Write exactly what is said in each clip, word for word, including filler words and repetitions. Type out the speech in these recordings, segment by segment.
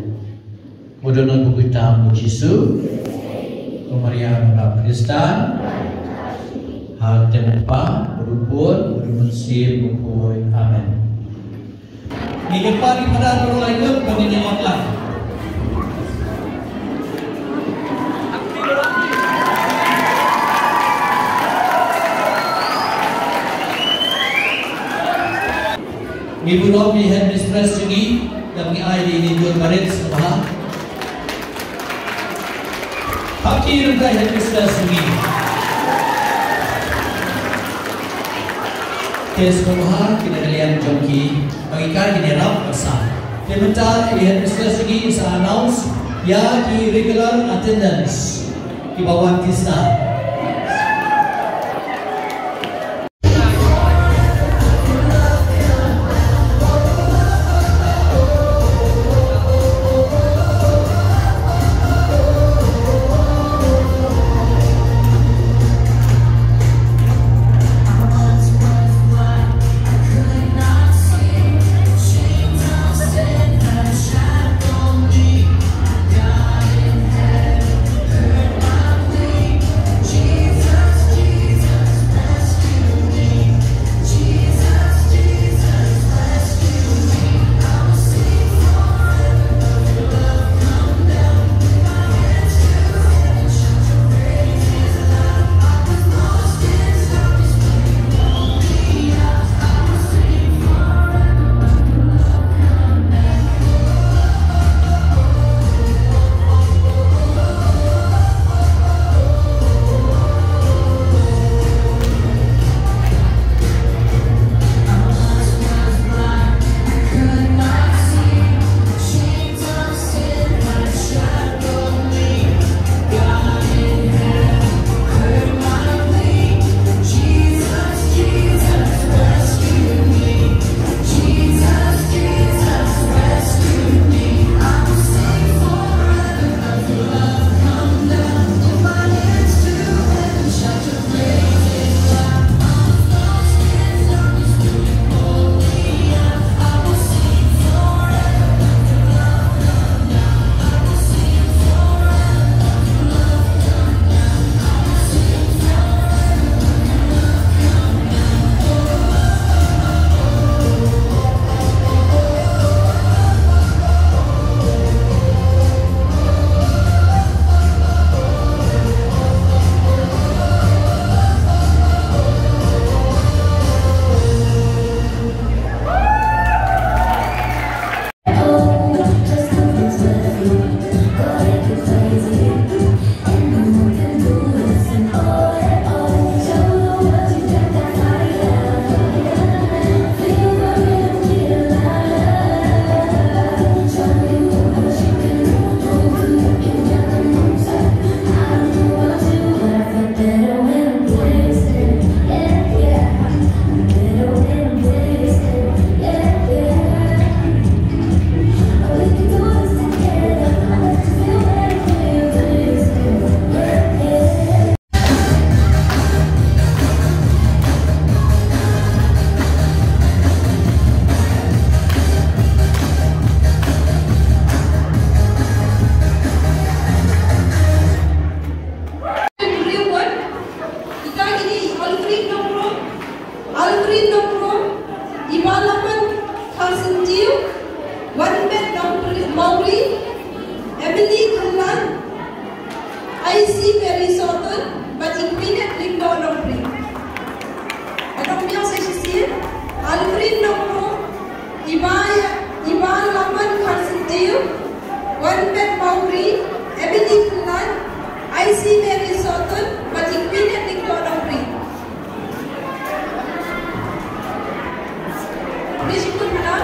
Amen. Mudon na buku tam Jisu. Ko Maria mara Kristan. Hal tempa berupun berumensir bukun. Amen. Ngi kyrpad ïa phi para bro lai ngut ba ngin ïa wan lang. Ngi burom ïa headmistress jong ngi, da ngi ai ïa ini dur barit sngewbha. Hap ki ryngkai headmistress jong ngi. Te sngewbha kine ki liang jong ki ba ngi kai kine rap ka sa. Te mynta ïa headmistress jong ngi sa announce ïa ki regular attendance kiba wan ki sna. Lily Khlaiñ, Aisi Mary Sohtun, bad i Quinette Lyngdoh Nongpri. Nongpyniaid sa shisien, Alvin Nongrum, Ibai, Ibai Laman Kharsyntiew, Wanbet Mawrie, Emily Khlaiñ, Aisi Mary Sohtun, bad i Quinette Lyngdoh Nongpri. Bishkut na.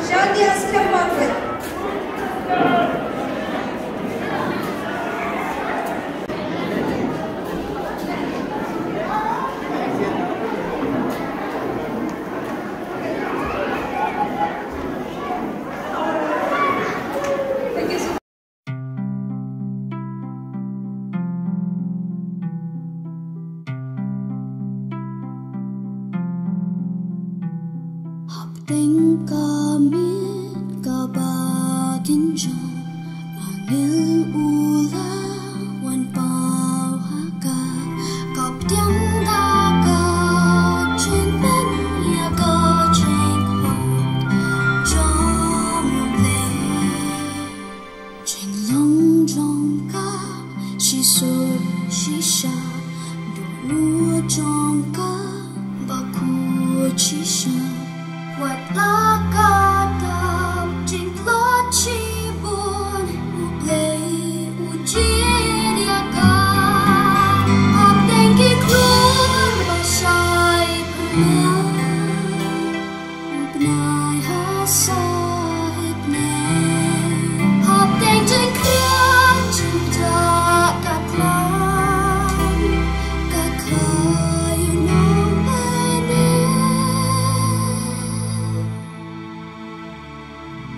Shadia Skhem Margaret. Hapdeng ka miet kaba kynjah, angel u la wan paw ha ka, ka pdiang da ka jingpynïaid, ka jingpynïaid jong U Blei. Jinglong jong ka shisur shisha, dohnud jong ka bakhuid shisha. Wat la ka dap jingtlot shibun, U Blei u jied ïa ka. Hapdeng ki khlur ba shai pyrlai, u bnai ha sahit ne. Hapdeng jingkhriat jingjah ka tlang, ka kha ïa u nongpynim.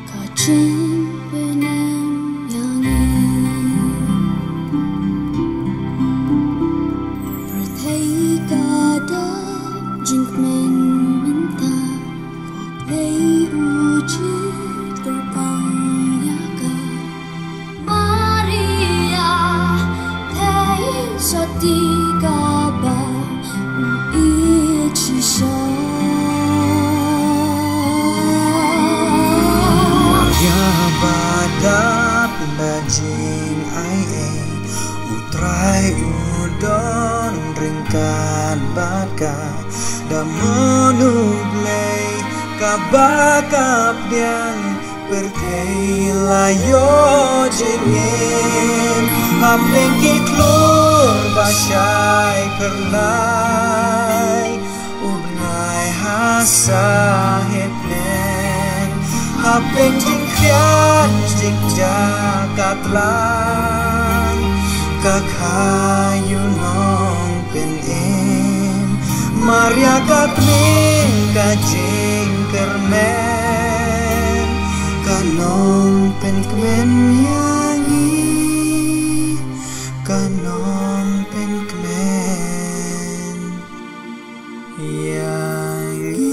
Ka jingpynim ïa ngi. Pyrthei ka dap jingkmen mynta, Blei u jied kyrpang ïa ka. Maria, Theisotti kaba u ïeit shisha. Maria ba dap da jingaiei, U Trai u don ryngkat bad ka. Da mon U Blei kaba ka pdiang, pyrthei la ïoh jingim. Hapdeng ki khlur ba shai pyrlai, u bnai ha sahit ne. Hapdeng jingkhriat jingjah ka tlang, ka kha ïa u nongpynim. Maria ka kmie ka jingkyrmen, ka nongpynkmen ïa ngi, ka nongpynkmen ïa ngi.